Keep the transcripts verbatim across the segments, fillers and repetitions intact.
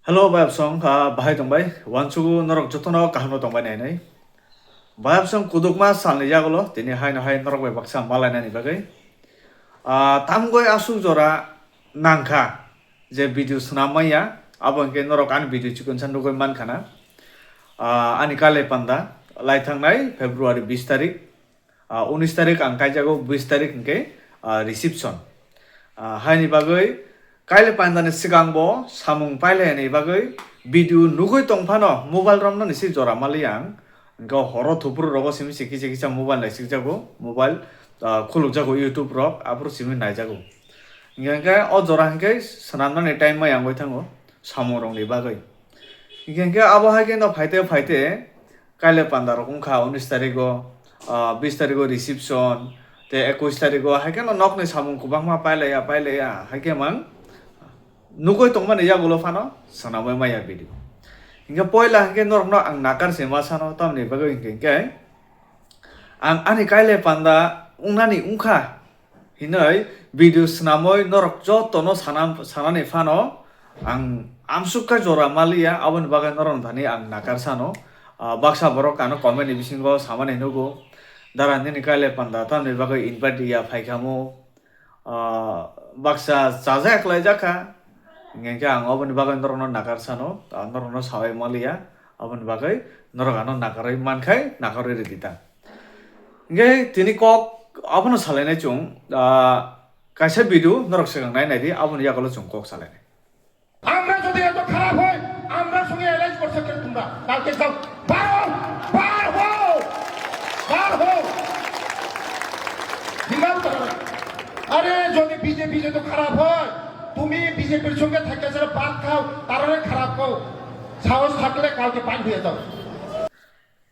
Hello, bayapsong, ah, bahai tongbai. Wansugo norok jotono kaham no tongbai nai nai. Bayapsong kudukma salni yagulo, tini hai no hai norok bai baksa malainani bagwi. Ah, tamgoi asuk jora nangkha je video swnam maya, abo hwnkhe norok ani video chikon sa nugui mankha na. Ah, ani kale panda lai thangnai February bis tarik. Ah, unis tarik ang kaijago, bis tarik hwnkhe, ah, reception. Ah, haini bagwi kaile pandani swkang bo samung pailaini bagwi video nugui tong phano mobile romnani se jora mali ang. Hwnkhe horo thupuru rogo simi se kisa kisa mobile naisikjago, mobile, ah, khulukjago YouTube rok, aphuru simi naijago. Hwnkhe o jora hwnkhe swnamnani time mai ang bai thango samung rokni bagwi. Hwnkhe abo hai khe no phaite phaite kaile panda rok wngkha unis tarigo, ah, bis tarigo reception, tei ekwis tarigo hai kheno nokni samung kwbangma pailaiya, pailaiya, hai khe mang nugui tongmani yagulo phano swnamwi maya video. Hinkhe poila hinkhe norokno ang nakar se ma sano, tamni bagwi hinkhe, hinkhe ang ani kaile panda wngnani wngkha. Hinoi video swnamoi norok jotono sana, sanani phano ang amsukha jora maliya, aboni bagwi norokno thani ang nakar sano. Ah, baksa borok ano comment ni bisingo samani nugo, "Dara nini kaile panda tamni bagwi invite ya phaikhamu?" Ah, baksa chajak khlaijakha, hingkhe ang oboni bagwi norokno nakar sano, ah, norokno sawi maliya, aboni bagwi norok ano nakarwi mankhai, nakarwi ridi ta. Hingkhe tini kok abono salainai chwng, ah, kaisa video norok swkang nai naidi, aboni yagulo chwng kok salainai. আমরা যদি এত খারাপ হয়, আমরা সঙ্গে অ্যালায়েন্স করছো কেন তোমরা? কালকে যাও, বার হও, বার হও, বার হও। হিলাও তারা। আরে, যদি বিজেপি যদি খারাপ হয়, তুমি বিজেপির সঙ্গে থাকতে সেটা ভাত খাও, তারা খারাপ খাও। সাহস থাকলে কালকে বাইর হয়ে যাও।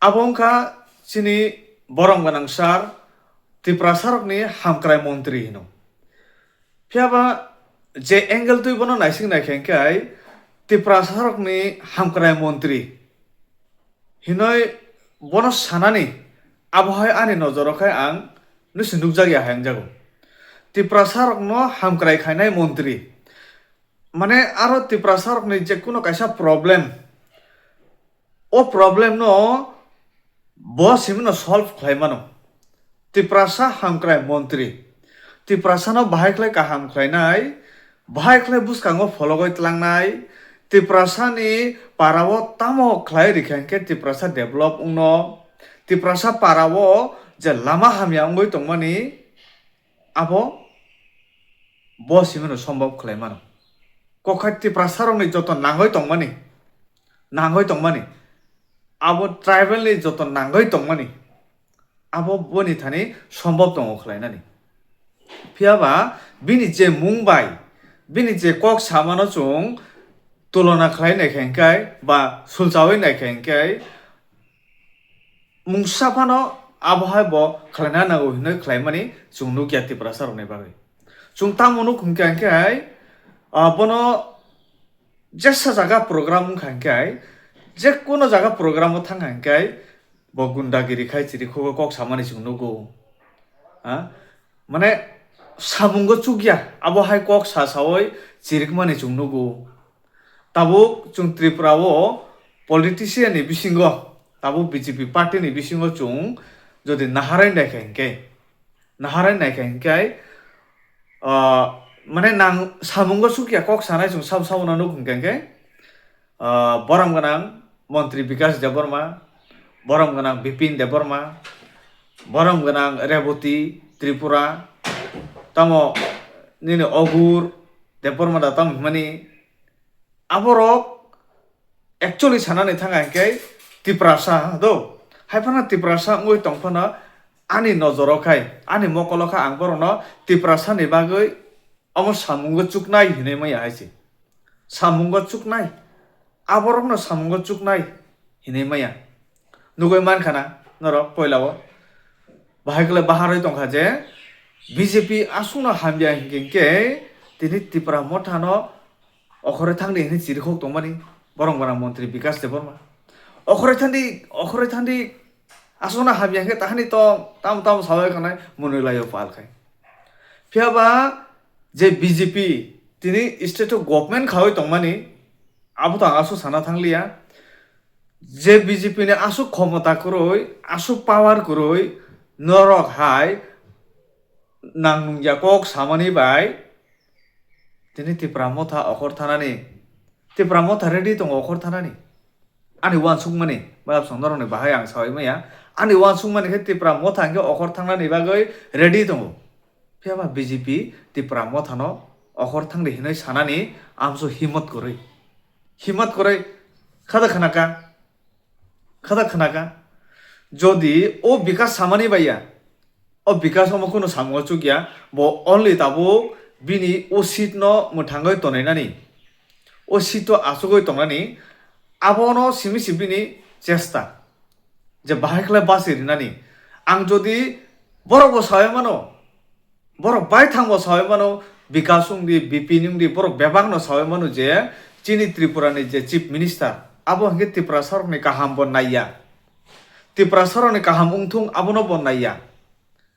Abo wngkha chini borom gwnang sir, Tiprasarokni hamkrai montri hino. Phiyaba je angle twi bono naising naikha hinkhe Tiprasarokni hamkrai montri hinoi bono sanani abohai ani nojoro khe ang nusi nukjakya hai wngjago. Tiprasarokno hamkrai khainai montri. Mane aro Tiprasarokni je kuno kaisa problem, o problem no bo simino solve khlai mano. Tiprasa hamkrai montri, Tiprasano bahai khlai kaham khlainai, bahai khlai bwskango phologoi tlangnai, Tiprasani parao tamo khlai rikha hinkhe Tiprasa develop wngno, Tiprasa parao je lama hamya wngwi tongmani, abo bo simino sombhob khlai mano. Kokhai Tiprasarokni joto nangoi tongmani, nangoi tongmani, abo tribal ni joto nangoi tongmani, abo boni thani sombhob tongo khlainani. Phiyaba bini je mung bai, bini je kok samano chwng tulona khlai naikha hinkhe ba sulchawi naikha hinkhe, mungsa phano abohai bo khlaina nango hinwi khlaimani chwng nukya Tiprasarokni bagwi. Chwng tamo nuk hinkhe hinkhe, ah, bono jesa jaga program wngkha hinkhe, je kono jaga program o thangkha hinkhe, bo gundagiri khai chirikhogwi kok samani chwng nugo. Ha? Mane samungo chukya, abohai kok sa sawi chirikmani chwng nugo. Tabuk chwng Tripura o politician ni bisingo, tabuk B J P party ni bisingo chwng jodi naharai naikha hinkhe, naharai naikha hinkhe, ah, mane nang samungo chukya kok sanai chwng sabo sabo no nuk hinkhe hinkhe, ah, borom gwnang Montri Bikash Debbarma, borom gwnang Bipin Debbarma, borom gwnang Reboti Tripura, tamo nini Ogur Debbarma da tamo himani, aborok actually sanani thangkha hinkhe Tiprasa do, hai phano Tiprasa wngwi tong phano ani nojoro khai, ani mokolo kha ang borokno Tiprasani bagwi omo samungo chuknai hinwi maya hai se. Samungo chuknai, aborokno samungo chuknai hinwi maya. Nugui mankha na norok poila o. Bahai kle baharwi tongkha je B J P aswkno hamya hinkhe hinkhe tini Tipra Motha no okhorwi thangdi hinwi chirikhok tongmani borom gwnang montri Bikash Debbarma. Okhorwi thangdi, okhorwi thangdi, aswkno hamya hinkhe tahani tong, tamo tamo sawi kanai mwnwi laio pal khai. Phiyaba je B J P tini state o government khawi tongmani, Abo to ang aswk sana thangliya. Je B J P ni aswk khomota kwrwi, aswk power kwrwi, norok hai nang nungya kok samani bai tini Tipra Motha okhor thanani, Tipra Motha ready tongo okhor thanani. Ani uansukmani, malap song norokni bahai ang sawi maya. Ani uansukmani khe Tipra Motha hwnkhe okhor thangnani bagwi ready tongo. Phiya ba B J P Tipra Mothano okhor thangdi hinwi sanani amso himot kwrwi. Himot kwrwi khada khnaka, khada khnaka. Jodi o Bikas samani baiya, o Bikas omo kheno samungo chukya, bo only tabuk bini o seat no mwthangwi tonainani, o seat o achugwi tongnani, abono simi si bini chesta je bahai khlai basi rinani. Ang jodi borok bo sawi mano, borok baithang bo sawi mano, Bikas wngdi, B P N wngdi, borok bebak no sawi mano je chini Tripura ni je Chief Minister, abo hwnkhe Tiprasa rokni kaham bo naiya, Tiprasa rokni kaham wngthung abono bo naiya.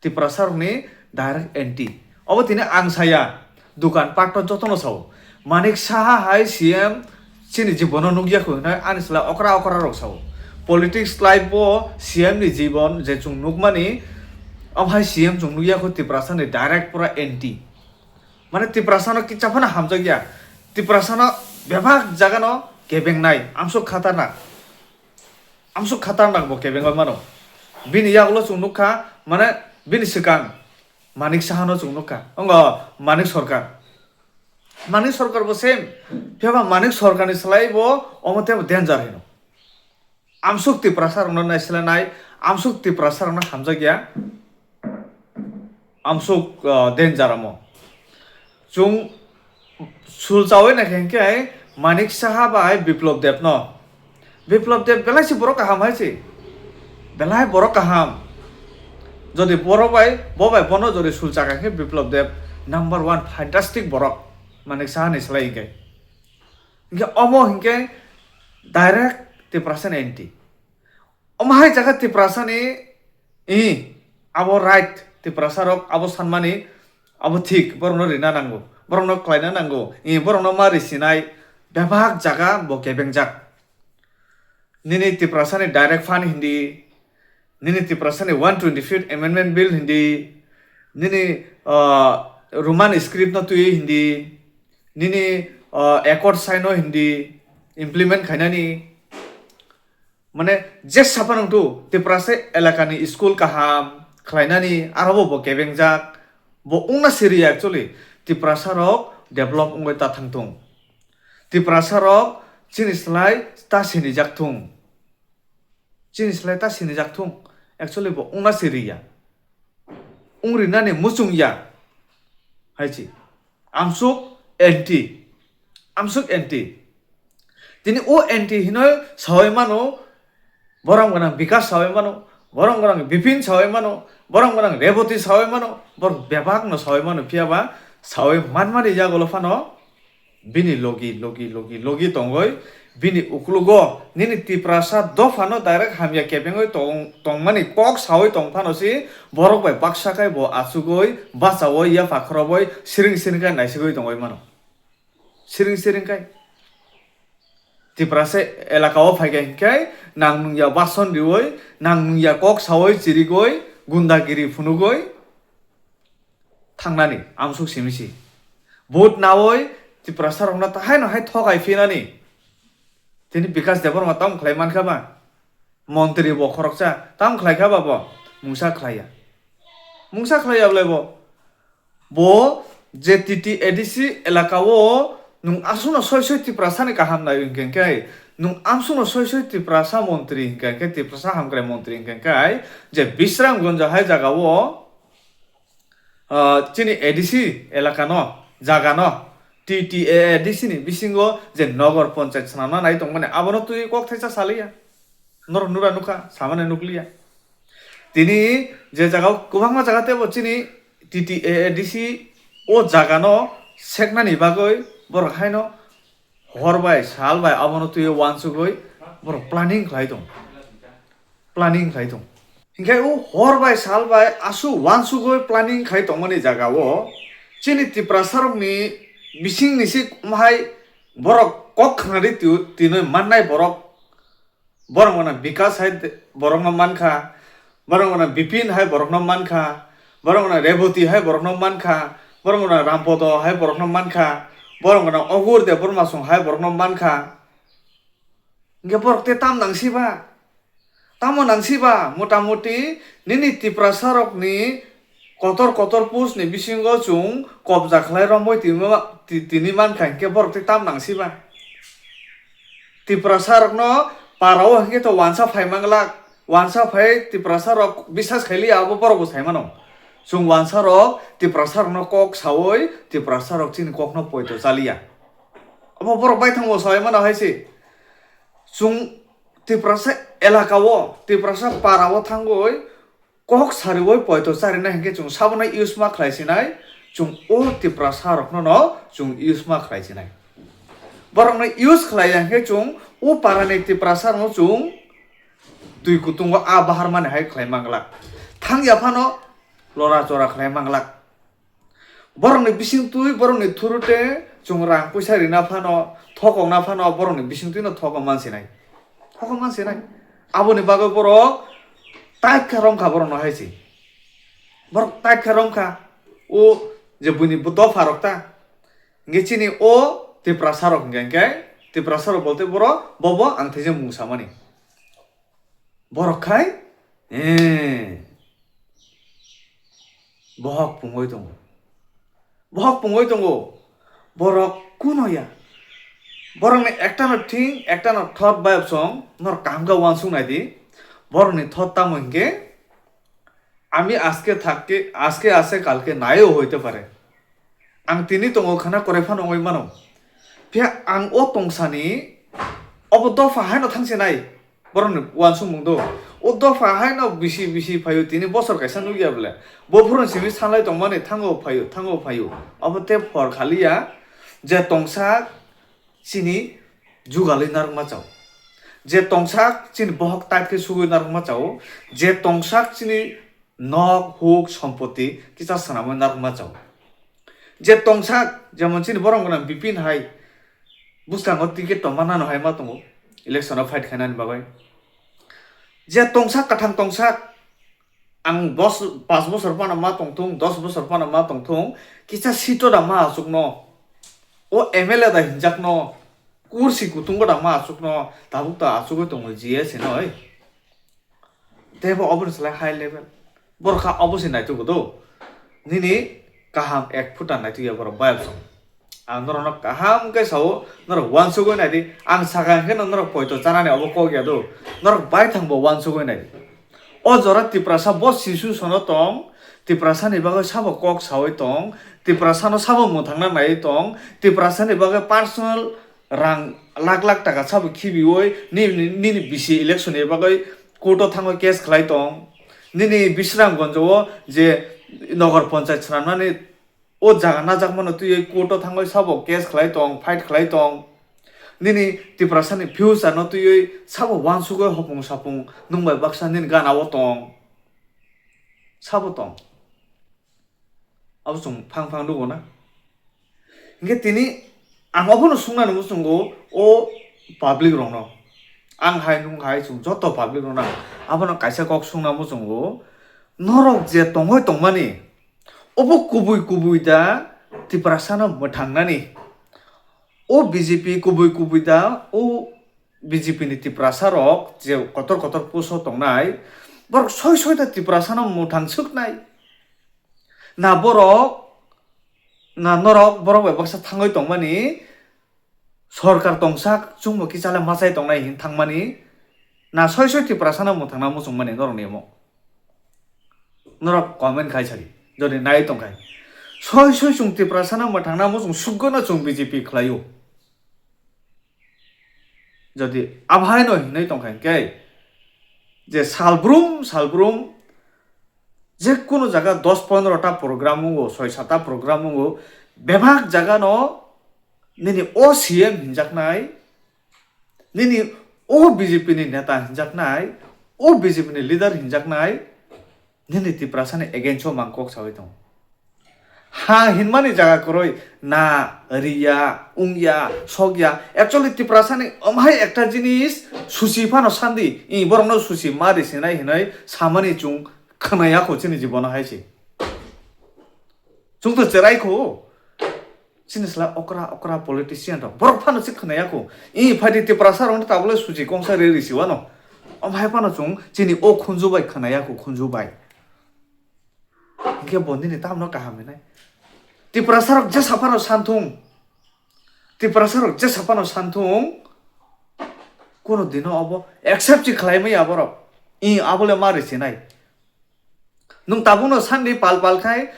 Tiprasa rokni direct anti. Obo tini ang saya, dukan pat to jotono sao. Manik Saha hai C M chini jibono nukya kho hinwi ani slai okra okra rok sao. Politics life bo C M ni jibon je chwng nukmani, omo hai C M chwng nukya kho Tiprasa ni direct pura anti. Mane Tiprasa no kicha phano hamjakya. Tiprasa no bebak jaga no kebengnai, amsuk khatarnak. Amsuk khatarnak bo kebengwi mano. Bini yagulo chwng nukha, mane bini swkang Manik Saha no chwng nukha. Wngo Manik Sarkar. Manik Sarkar bo same. Phiya ba Manik Sarkar ni slai bo omo tei bo danger hino. Amsuk Tiprasa rokno naiselanai, amsuk Tiprasa rokno hamjakya. Amsuk, ah, danger amo. Chwng sul chawi naikha hinkhe Manik Saha bai Biplab Deb no. Biplab Deb belai se borok kaham hai se. Belai borok kaham. Jodi borok bai, bo bai bono jodi sul chakha khe Biplab Deb number one fantastic borok. Manik Saha ni slai hinkhe. Hinkhe omo hinkhe direct Tiprasa ni anti. Omo hai jaga Tiprasa ni, i, abo right, Tiprasa rok abo sanmani, abo thik, borokno rina nango, borokno khlaina nango, i, borokno ma risinai, bebak jaga bo kebengjak. Nini Tiprasa ni direct fund hindi, nini Tiprasa ni one twenty-fifth Amendment Bill hindi, nini, ah, Roman script no twi hindi, nini, ah, accord sign no hindi, implement khainani, mane, jesa phano wngthu, Tiprasa elakani school kaham khlainani, aro bo, bo kebengjak, bo wngna siri ya actually. Tiprasa rok develop wngwi ta thangthung. Tiprasa rok chini slai ta sinijak thung. Chini slai ta sinijak thung. Actually, bo wngna siri ya. Wngrinani muchung ya. Hai chi. Amsuk anti. Amsuk anti. Tini o anti hinoi sawi mano, borom gwnang Bikas sawi mano, borom gwnang Bipin sawi mano, borom gwnang Reboti sawi mano, borok bebak no sawi mano, phiya ba sawi manmani yagulo phano bini logi, logi, logi, logi tongoi, bini uklugo nini Tiprasa dophano direct hamya kebengoi tong-, tongmani kok sawi tong phano si borok bai baksa khai bo achugoi, bachaoi, yapha khoroboi, siring siring khai naisigoi tongoi mano. Siring siring khai. Tiprasa elaka o phai kha hinkhe nang nungya bason rioi, nang nungya kok saoi chirigoi, gundagiri phunugoi thangnani amsuk simi si. Vote naoi Tiprasa rokno ta haino hai thokai phinani. Tini Bikas Debbarma tamo khlai mankha ba? Montri bo khoroksa tamo khlai kha ba bo? Mungsa khlai ya. Mungsa khlai ya bwlai bo. Bo je T T A D C elaka o nwng aswkno soi soi Tiprasa ni kaham nai hwnkhe khe, nwng amsukno soi soi Tiprasa montri hwnkhe khe, Tiprasa hamkrai montri hwnkhe khe, je Bisramganj hai jaga o, ah, chini A D C elaka no, jaga no, T T A A D C ni bisingo je nogor panchayat swnamna nai tongmani, abono twi kok thaisa saliya. Norok nura nukha, samani nukliya. Tini je jaga o kwbangma jaga tebo chini T T A A D C o jaga no seknani bagwi borok haino hor bai sal bai abono twi uansugwi borok planning khlai tong, planning khlai tong. Hinkhe o hor bai sal bai aswk uansugwi planning khlai tongmani jaga o chini Tiprasa rokni bising ni si mahai borok kok khnari tu-, tinwi mannai borok, borok gana Bikas hai de-, borokno mankha, borok gana Bipin hai borokno mankha, borok gana Reboti hai borokno mankha, borok gana Rampodo hai borokno mankha, borok gana Ogur Debbarma song hai borokno mankha. Hingke borok te tam nangsiba? Tamo nangsiba? Mota moti nini Tiprasa rokni kotor kotor post ni bisingo chwng kobja khlai romwi tini ma-, ti-, tini mankha, hingke borok te tam nangsiba? Tiprasa rokno para o hingke to wansa phai manglak, wansa phai Tiprasa rok bisas khailiya abo borok bo sai mano. Chwng wansa rok Tiprasa rokno kok sawi Tiprasa rok chini kokno poito chaliya. Abo borok baithang bo sai mano hai se. Chwng Tiprasa elaka o, Tiprasa para o thangwi kok sariwi poito charina hinkhe chwng sabono use ma khlai sinai, chwng o Tiprasa rokno no chwng use ma khlai sinai. Borokno use khlai ya hinkhe chwng o parani Tiprasa rokno chwng twi kutungo a bahar mani hai khlai manglak. Thang ya phano lora chora khlai manglak. Borokni bisingtwi, borokni thurute chwng rang puisa rina phano, thokokna phano borokni bisingtwino thokok mansinai. Thokok mansinai. Aboni bagwi borok taikha romkha borokno hai se. Borok taikha romkha. O je buini bo dopha rok ta. Hingke chini o Tiprasa rok hingke, hingke Tiprasa rok bolte borok bobo ang theje mung samani. Borok khai, eh, bohok pungoi tongo. Bohok pungoi tongo. Borok kuno ya. Borokni ektano thing, ektano thot bayapsong, norok kaham khe uansuk nai di. Borokni thot tamo hinkhe, "Ami aske thakke, aske ase kalke nayo hoite pare." Ang tini tongo khana korai phano wngwi mano. Phiya ang o tongsani obo dopha haino thangsinai borokni uansukmung do. O dopha haino bisi bisi phaio, tini bosor kaisa nukya bole. Bo phurun simi sanlai tongmani thango phaio, thango phaio. Obo tei phor khaliya je tongsa chini jugalwi narwkma chao. Je tongsa chini bohok tight khe sugwi narwkma chao. Je tongsa chini nok, huk, sompoti kisa swnamwi narwkma chao. Je tongsak, jemon chini borok gwnang Bipin hai bwskango ticket tongma nano hai ma tongo, election o fight khainani bagwi. Je tongsak, kwthang tongsak, ang dos, paanch bosor phano ma tongthung, dos bosor phano ma tongthung, kisa seat o da ma achukno, o M L A da hinjakno, kursi kutungo da ma achukno, tabuk ta achugwi tongo G S hinoi. Teibo oboni slai high level. Borok kha obo se naitugo do. Nini kaham ek phuta naitugya borok bayapsong. Ang norokno kaham khe sao, norok uansugwi naidi. Ang sakha hwnkhe no norok poito chanani obo kok ya do. Norok baithang bo uansugwi naidi. O jora Tiprasa bo sisu sono tong, Tiprasani bagwi sabo kok sawi tong, Tiprasano sabo mwthangna naiwi tong, Tiprasani bagwi personal rang lakh lakh taka sabo khibiwi ni-, ni-, nini bisi election ni bagwi court o thangwi case khlai tong. Nini Bisramganj o je Nagar Panchayat swnamnani o jaga najakmano twiwi court o thangwi sabo case khlai tong, fight khlai tong. Nini Tiprasani future no twiwi sabo uansugwi hopung sapung nwng bai baksa nini gana o tong. Sabo tong. Abo chwng phang phang nugo na. Hinkhe tini ang obono sungna nungwi chwngo o public rokno. Ang hai nung hai chwng joto public rokno ang abono kaisa kok sungna muchungo. Norok je tongwi tongmani obo kubui kubui da Tiprasano mwthangnani. O B J P kubui kubui da o B J P ni Tiprasa rok je kotor kotor post o tongnai, borok soi soi ta Tiprasano mwthang swknai. Na borok, na norok borok bai baksa thangwi tongmani, sorkar tongsak chwngbo kisa le machai tongnai hin thangmani, na soi soi Tiprasano mwthangna muchungmani norokni omo. Norok comment khai sadi, jodi nai tongkhai. Soi soi chwng Tiprasano mwthangna muchung sugwno chwng B J P khlaio. Jodi abhaino hinwi tongkha hinkhe, je salbrum salbrum je kunu jaga dos pondro ta program wngo, soi sat ta program wngo, bebak jagano nini o C M hinjaknai, nini o B J P ni neta hinjaknai, o B J P ni leader hinjaknai, nini Tiprasani against o mang kok sawi tongo. Ha hinmani jaga kwrwi na riya, wngya, sokya. Actually, Tiprasani omhai ekta jinis susi phano sandi, i borokno susi ma risinai hinwi samani chwng khwnaya kho chini jibono hai se. Chwng to cherai kho. Chini sla okra okra politician rok. Borok phano se khwnaya kho. I phaidi Tiprasa rokno tabole susi kongsa re risiwano. Omhai phano chwng chini o khunju bai khwnaya kho, khunju bai. Hinkhe bo nini tamno kaham hinai. Tiprasarok jesa phano santhung. Tiprasarok jesa phano santhung. Kono dino obo accept si khlai maya borok. I abole ma risinai. Nwng tabukno sandi pal pal khai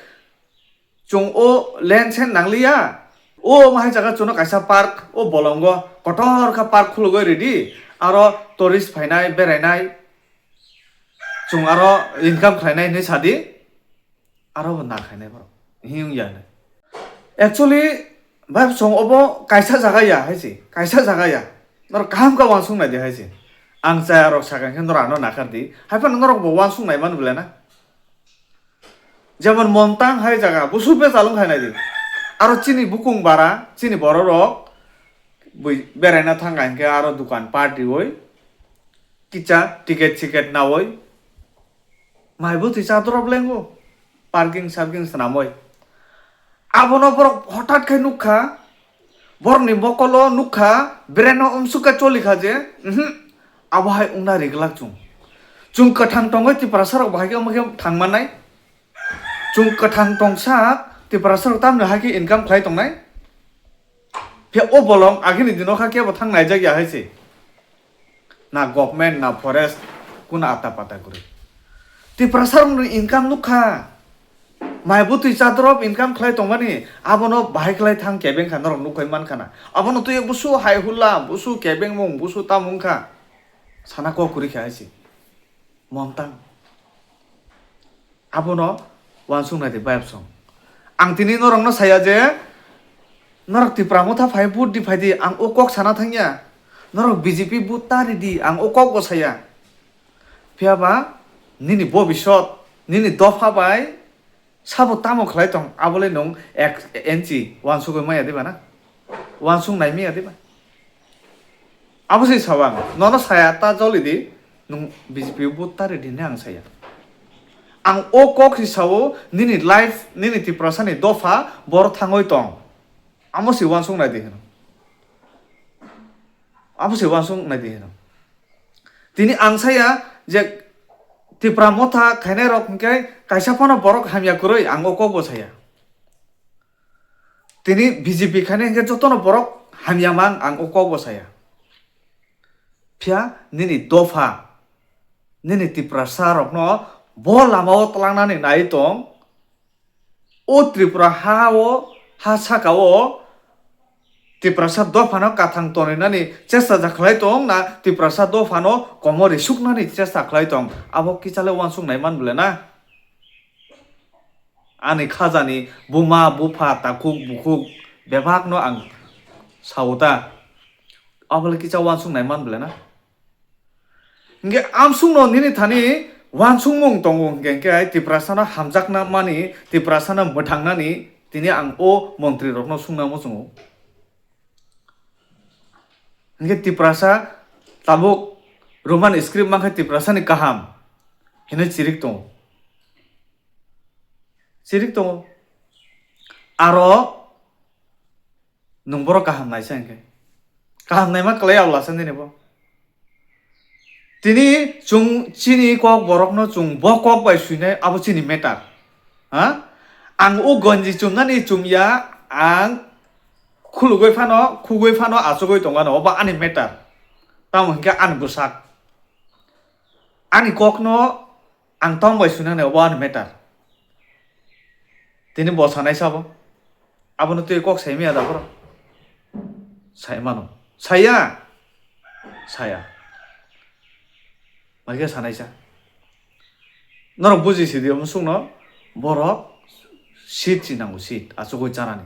chwng o land sen nangliya. O mahai jaga chwngno kaisa park o bolongo kotor kha park khulugwi ridi. Aro tourist phainai berainai. Chwng aro income khlainai hinwi sadi, aro bo na khainai borok. Hiyung ya nai. Actually, bai chwng obo kaisa jaga ya hai se, kaisa jaga ya. Norok kaham khe uansuk nai di hai se. Ang chaya rok sakha khe norok ano nakhar di. Hai phano norok bo uansuk nai man bwle na. Jemon Montang hai jaga, busu bejal wng khainai di. Aro chini bukung bara, chini borok rok bui beraina thang kha hinkhe aro dukan party oi. Kicha ticket siket nawi. Mai bwtwi chadorop lengo. Parking sarking swnamwi. Abono borok hothat khe nukha. Borokni mokolo nukha. Breno umsukha cholikha je. Mhm. Abo hai wngna riglak chwng. Chwng kwthang tongwi Tiprasarok bahai khe omo khe thangmannai. Chwng kwthang tongsa Tiprasarok tamni hai khe income khlai tongnai. Phiya o bolong agini dino kha kebo thang naijak ya hai se. Na government, na forest, kuna ata pata kwrwi. Tiprasa rokni income nukha. Mai bwtwi chadorop income khlai tongmani, abono bahai khlai thang kebeng kha, norok nukhai man khana. Abono twi busu hai hula, busu kebeng mung, busu tamung kha. Sana kok kwrwi kha hai se. Montang. Abono uansuk nai di bayapsong. Ang tini norokno saya je, norok Tipra Motha phai vote di phai di, ang o kok sana thangya. Norok B J P vote ta ri di, ang o kok bo saya. Phiya ba nini bobisot, nini dopha bai sabo tamo khlai tong, abole nwng ek inchi uansugwi maya di ba na? Uansuk nai maya di ba? Abo se sawang, nono saya ta joli di, nwng B J P vote ta ri di hinwi ang saya. Ang o kok si sao, nini life, nini Tiprasani dopha, boro thangwi tong. Amo se uansuk nai di hino. Amo se uansuk nai di hino. Tini ang saya je Tipra Motha khainai rok hinkhe kaisa phano borok hamya kwrwi, ang o kok bo saya. Tini B J P khainai hinkhe jotono borok hamya mang, ang o kok bo saya. Phiya nini dopha, nini Tiprasa rokno bo lama o twlangnani nai tong, o Tripura ha o, ha saka o Tiprasa dophano kathang toninani chesta ja khlai tong na Tiprasa dophano komo risuknani chesta khlai tong, abo kichale uansuk nai man bwle na? Ani khajani buma, bupha, takhuk, bukhuk bebakno ang sao ta. Abole kisa uansuk nai man bwle na? Hinkhe amsukno nini thani uansukmung tongo hinkhe, hinkhe Tiprasano hamjakna mani, Tiprasano mwthangnani tini ang o montrirokno sungna muchungo. Hinkhe Tiprasa tabuk Roman script mankhe Tiprasani kaham hinwi chirik tongo. Chirik tongo. Aro nwng borok kaham naisa hinkhe. Kaham naima kwlai ablasa nini bo. Tini chwng chini kok borokno chwng bo kok bai swinai abo chini matter. Ha? Ang o ganji chumnani chumya ang khulugwi phano, khugwi phano achugwi tongano, obo ani matter. Tamo hinkhe ani bwsak. Ani kokno ang tong bai swinani, obo ani matter. Tini bo sanai sabo. Abono twi kok sai maya da boro? Sai mano. Saya. Saya. Maikhe sanaisa. Norok buji sidi omo sungno borok seat si nango, seat achugwi chanani.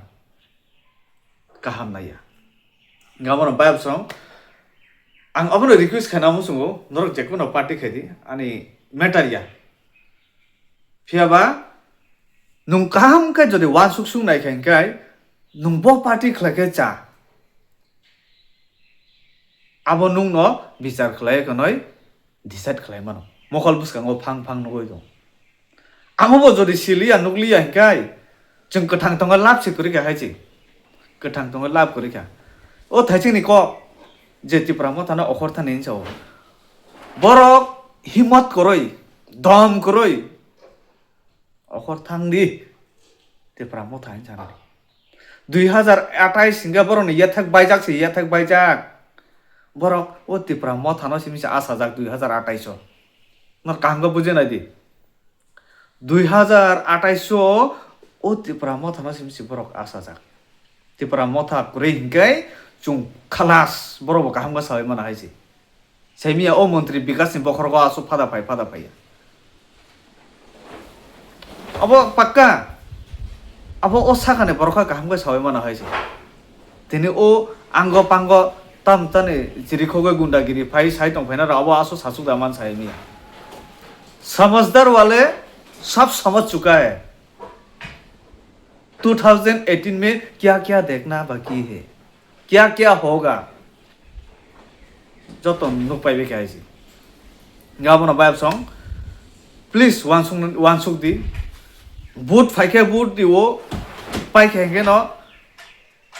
Kaham naiya. Nga bono bayap song. Ang abono request khaina omo sungo, norok jekhuno party khaidi, ani matter ya. Phiya ba Nwng kaham khe jodi uansuk suk nai khe, hinkhe nwng bo party khlai khe cha. Abo nwngno bichar khlai khe noi decide khlai mano. Mokol bwskango phang phang nugwi tongo. Amo bo jodi siliya nukliya hinkhe chwng kwthang tongo lab se kwrwi kha hai se. Kwthang tongo lab kwrwi kha. O thaichingni kok je Tipra Mothano okhor thani hinsa o. Borok himmat kwrwi, dom kwrwi. Okhor thang di. Tipra Motha hinsa nai. Dui hazar atais hingke borokni yathak baijak se, yathak baijak. Borok o Tipra Mothano simi se asajak dui hazar atais o. Nor kaham khe bujinai di. Dui hazar atais o o Tipra Mothano simi se borok asajak. Tipra Motha kwrwi hinkhe chwng khalas, borok bo kaham khe sawi mano hai se. Saimiya o montri Bikasni bokhorok o aswk phada phai, phada phaiya. Abo pakka. Abo o sakani borok kha kaham khe sawi mano hai se. Tini o ango pango tam tani chirikhogwi gundagiri phai sai tong phaina rok abo aswk sasuk da man saimiya. समझदार वाले सब समझ चुका है। Two thousand eighteen में क्या क्या देखना बाकी है, क्या क्या होगा, joto nuk pai bai khe hai se. Nga bono bayap song, please wansuk, wansuk di. Vote phai khe vote di o, pai khe hinkhe no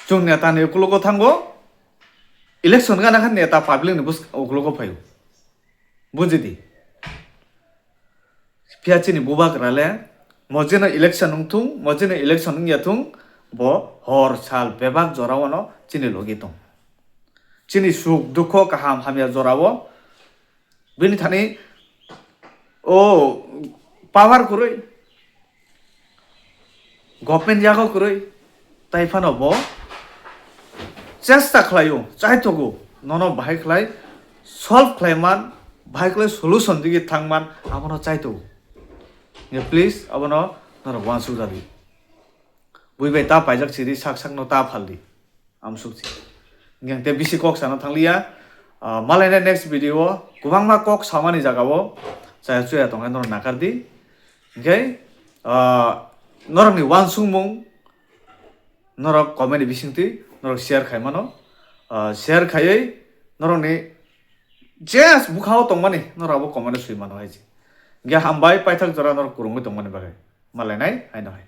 chwng neta ni ukulogo thango, election gana khe neta public ni bus-, ukulogo phaio. Buji di. Phiya chini bubagra le mojeno election wng thung, mojeno election wng ya thung, bo hor sal bebak jora o no chini logi tong. Chini suk dukho kaham hamya jora o bini thani o power kwrwi, government yago kwrwi, tai phano bo chesta khlaio, chaithogo, nono bahai khlai solve khlai man, bahai khlai solution digi thang man, abono chaithogo. Nge please abono norok uansuk jadi. Bui bai ta paijak siri sak sak no ta phaldi. Amsukchi. Hinkhe te bisi kok sana thangliya. Ah, malaina next video o kwbangma kok samani jaga o chaya chuya tongkhe norok nakar di. Hinkhe, ah, norokni uansukmung norok comment ni bisingtwi norok share khai mano. Ah, share khaiwi norokni je bwkhao tongmani norok abo comment o swi mano hai se. Hinkhe hambai paithak jora norok kwrwngwi tongmani bagwi. Malainai haino hai.